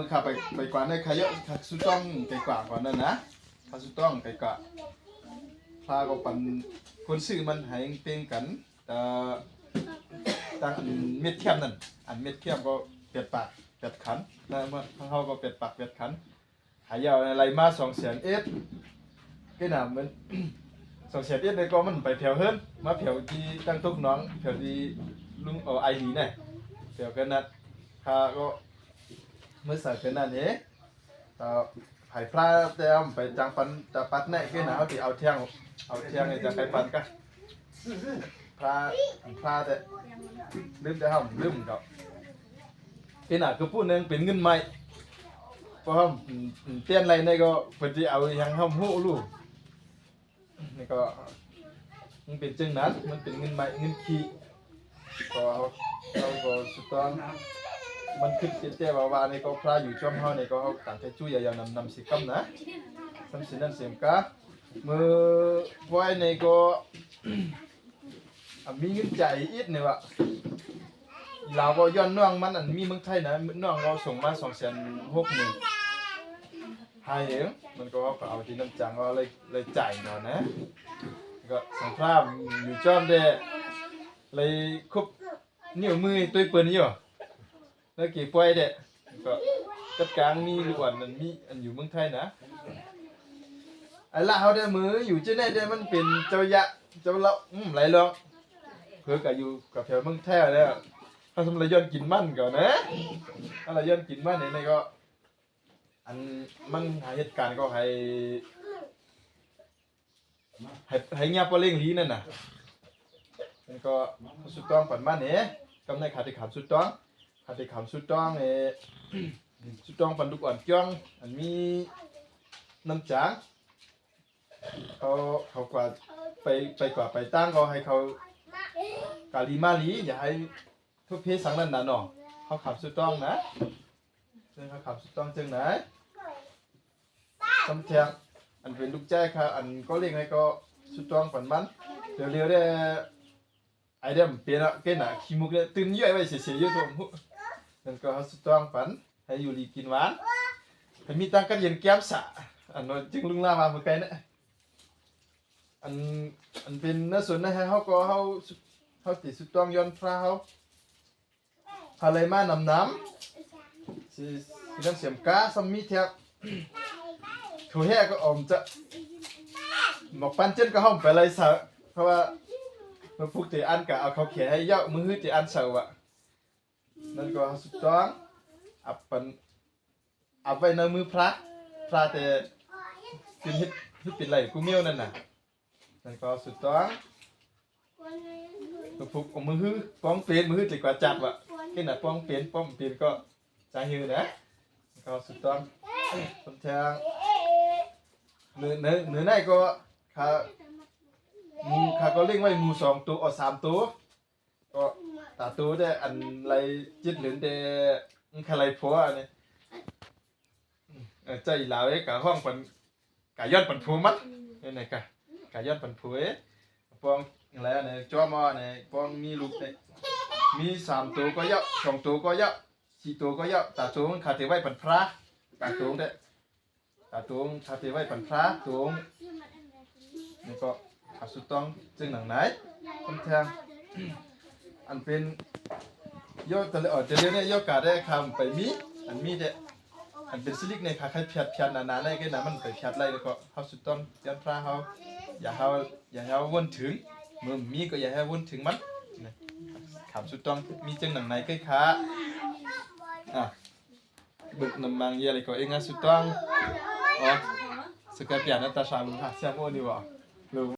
มื่อข้าไปไปกว่าในขยะข้าสุต้องไปกว่าก่อนนั่นนะข้าสุต้องไปกว่าพาก็ปันคนซื้อมันให้เป็นกันแต่ตั้งอันเม็ดเทียมนั่นอันเม็ดเทียมก็เปียดปากเปียดขันนะเมื่อเขาก็เปียดปากเปียดขันหายาวอะไรมา200,000เอ็ดก็น่ะมัน200,000เอ็ดในก็มันไปแถวเฮิรนมาแถวที่ตั้งทุกน้องแถวที่ลุงเอาไอหลีเนี่ยแถวกันนัดข้าก็เมื่อสายกันนั่นเองต่อไผ่พลาแต่เอาไปจังปันจะปัดแน่ขึ้นนะเขาติเอาเที่ยงเอาเที่ยงจะไปปันกันพลาพลาแต่ลืมแต่ห้ามลืมกับcái nào cứ phụ nênเป็นเงินใหม่เพราะว่าเปลี่ยนอะไรนี่ก็พอดีเอาอย่างห้ามหูลูกนี่ก็มันเป็นจึงนั้นมันเป็นเงินใหม่เงินขี้ก็เอาเอาก็สุดตอนมันขึ้นเจ๊ว่าว่านี่ก็พระอยู่ช่วงเฮานี่ก็เขาต่างใจช่วยยาวๆนำนำสิกำนะสำสินั่นเสียมกะมือไว้นี่ก็มีเงินใจอีกนี่วะเราก็ย้อนน่องมันอันมีเมืองไทยนะน่องเราส่งมา260,000ให้เองมันก็เอาที่น้ำจังก็เลยเลยจ่ายหน่อยนะก็สงครามอยู่จอมเดเลยคุบนิ้วมือตัวปืนอยู่แล้วกี่ป่วยเด็ก็จัดการมีลูกอ่อนมันมีอันอยู่เมืองไทยนะไอ้ละเขาได้มืออยู่ที่ไหนได้มันเป็นเจ้ายะเจ้าละไหลลองเพื่อกับอยู่กับแถวเมืองไทยแล้วถ้าสมรย้อนกินมันก่อนนะอะไรย้อนกินมันนี่ก็อันมันหาเหตุการณ์ก็ให้ให้เงียบปเล่งลีนั่นน่ะมันก็สุดต้องปันมันเนี่ยกำในขาดที่ขำสุดต้องขาดที่ขำสุดต้องเอสุดต้องปันดุกอ่อนจ้องอันมีน้ำจางเขากว่าไปกว่าไปตั้งก็ให้เขากาลีมาลีอย่าให้ทุกเพศสังนั่นน่ะเนาะเขาขับสุดต้องนะซึ่งเขาขับสุดต้องจึงไหนสำเทียงอันเป็นลูกแจ้ค่ะอันก็เรียกให้ก็สุดต้องปันมันเดี๋ยวๆได้ไอเดียมเปลี่ยนละเกณฑ์น่ะขี้มุกเนี่ยตื่นเยอะไปเสียๆเยอะตัวมุนั่นก็สุดต้องปันให้อยู่ลีกินหวานให้มีตังกันเย็นแก้มสะอันนั้นจึงลุงลามาเมื่อไกลเนี่ยอันเป็นเนื้อส่วนนะฮะเขาก็เขาติดสุดต้องย้อนพระเขาอะไรมานำน้ำสิน้ำเสียมกาซัมมีเทียบถูแห่ก็อมจะหมอกปันเจนก็ห้องไปเลยสะเพราะว่ามาพูดตีอันกะเอาเขาเขียนให้เยอะมือตีอันเสาอะนั่นก็สุดต้องอับปันอับไว้ในมือพระพระแต่เป็นฮิตฮิตเป็นไรกูเมียวนั่นน่ะนั่นก็สุดต้องมาพูดเอามือป้องเปลี่ยนมือตีกว่าจับอะแค่น่ะป้องเปลี่ยนป้องเปลี่ยนก็ใจฮือนะก็สุดต้องสมแทงเนื้อเนื้อเนื้อในก็ขางูขาก็เลี้ยงไว้งูสองตัวเอาสามตัวก็ตาตัวได้อันไรจิตหรือเดอะไรพัวเนี่ยใจลาวไอ้กะห้องปันกะย้อนปันผัวมัดนี่ไหนกะกะย้อนปันผัวปองอะไรเนี่ยจ้อมอเนี่ยปองมีลูกเนี่ยมีสามตัวก็เยอะสองตัวก็เยอะสี่ตัวก็เยอะตาตัวขาเทไว้ปันพระตาตัวเด้ตาตัวขาเทไว้ปันพระตัวนี่ก็ขาสุดต้องจึงหนังไหนคนแทงอันเป็นยอดตะเลอดจะเรียกเนี่ยยอดกาได้คำไปมีอันมีเด้อันเป็นซิลิกในขาใครเพียดเพียดนานๆได้ก็นะมันไปเพียดไรแล้วก็เขาสุดต้องยันพระเขาอย่าเขาอย่าให้วนถึงมือมีก็อย่าให้วนถึงมันขำสุดต้องมีจึงหนังไหนก็ขาอ่ะบึกน้ำมันเยอะเลยก็เองนะสุดต้องอ๋อสกัดเปลี่ยนนะตาชาลุงค่ะเสียโมนี่วะลุง